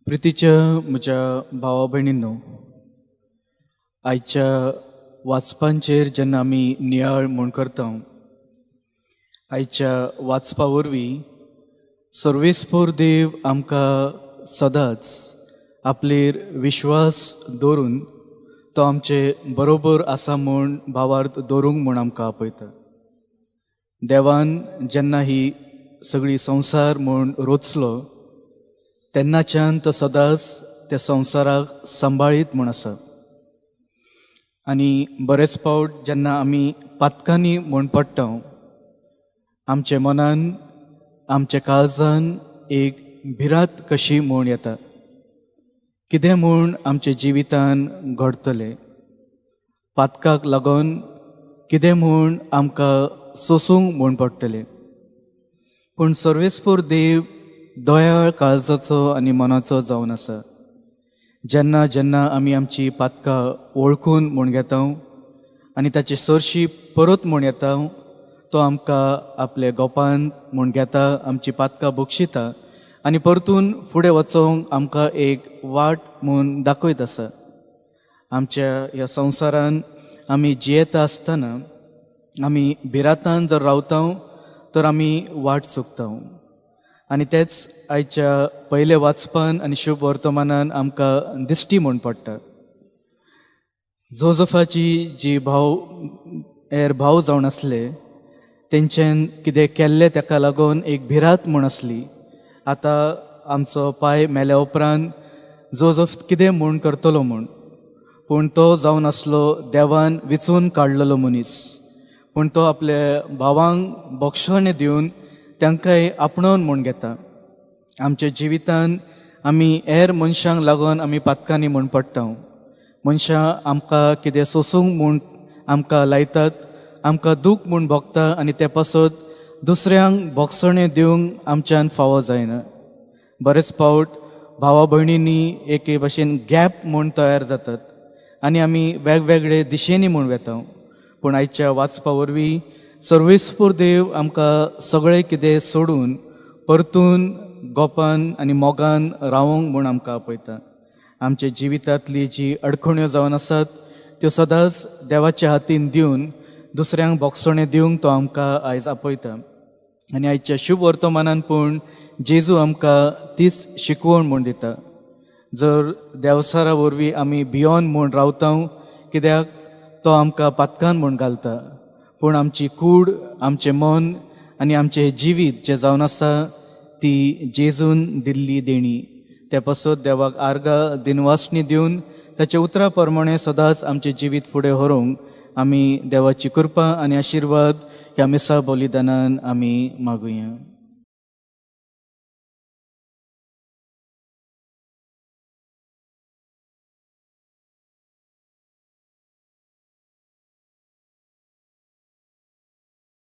प्रितीच्या म्हज्या भावा भयणींनो, आयच्या वाचपांचेर जेन्ना आमी नियाळ म्हूण करता, आयच्या वाचपा वरवीं सर्वेस्पोर देव आमकां सदांच आपलेर विश्वास दवरून तो आमचे बरोबर आसा म्हूण भावार्थ दवरूंक म्हूण आमकां आपयता. देवान जेन्ना ही सगळी संवसार म्हूण रचलो तेन्नाच्यान तो सदांच त्या संवसाराक सांबाळीत म्हूण आसा. आनी बरेच फावट जेन्ना आमी पातकांनी म्हूण पडटा, आमच्या मनान आमच्या काळजान एक भिरांत कशी म्हूण येता, कितें म्हूण आमच्या जिवितान घडतलें, पातकाक लागून कितें म्हूण आमकां सोसूंक म्हूण पडटलें. पूण सर्वेस्पोर देव दयाळ काळजाचो आनी मनाचो जावन आसा. जेन्ना जेन्ना आमी आमची पातकां वळखून म्हूण घेता आनी ताचे सरशी परत म्हूण येता, तो आमकां आपल्या गोपान म्हूण घेता, आमची पातकां बक्षिता आनी परतून फुडें वचोंक आमकां एक वाट म्हूण दाखयत आसा. आमच्या ह्या संवसारान आमी जियेता आसतना आमी भिरांतान जर रावता तर आमी वाट चुकता. आनी तेच आयच्या पयल्या वाचपान आनी शुभ वर्तमानान आमकां दिश्टी म्हूण पडटा. जोजफाची जी भाव हेर भाव जावन आसले तेंच्यान कितें केल्लें ताका लागून एक भिरांत म्हूण आसली. आतां आमचो पाय मेल्या उपरांत जोजफ कितें म्हूण करतलो म्हूण, पूण तो जावन आसलो देवान विचून काडलेलो मनीस. पूण तो आपल्या भावांक बक्षणें दिवन तांकांय आपणोवन म्हूण घेता. आमच्या जिवितान आमी हेर मनशांक लागून आमी पातकांनी म्हूण पडटा. मनशां आमकां कितें सोसूंक म्हूण आमकां लायतात, आमकां दूख म्हूण भोगता आनी ते पासत दुसऱ्यांक भोगसणें दिवंक आमच्यान फावो जायना. बरेच फावट भावा भयणींनी एके भाशेन गॅप म्हूण तयार जातात आनी आमी वेगवेगळे दिशेंनी म्हूण वेता. पूण आयच्या वाचपा वरवीं सर्वेस्पोर देव आमकां सगळें कितें सोडून परतून गोपान आनी मोगान रावोंक म्हूण आमकां आपयता. आमच्या जिवितांतली जी अडखण्यो जावन आसात त्यो सदांच देवाच्या हातीन दिवन दुसऱ्यांक भोगसणें दिवंक तो आमकां आयज आपयता. आनी आयच्या शुभ वर्तमानान पूण जेजू आमकां तीच शिकवण म्हूण दिता. जर देवसारा वरवीं आमी भियोन म्हूण रावता कित्याक तो आमकां पातकान म्हूण घालता, पूण आमची कूड, आमचें मन आनी आमचें जिवीत जें जावन आसा ती जेजून दिल्ली देणी. ते पासत देवाक आर्गां दिनवासणी दिवन ताच्या उतरा प्रमाणें सदांच आमचें जिवीत फुडें व्हरूंक आमी देवाची कृपा आनी आशिर्वाद ह्या मिसा बलिदानान आमी मागुया.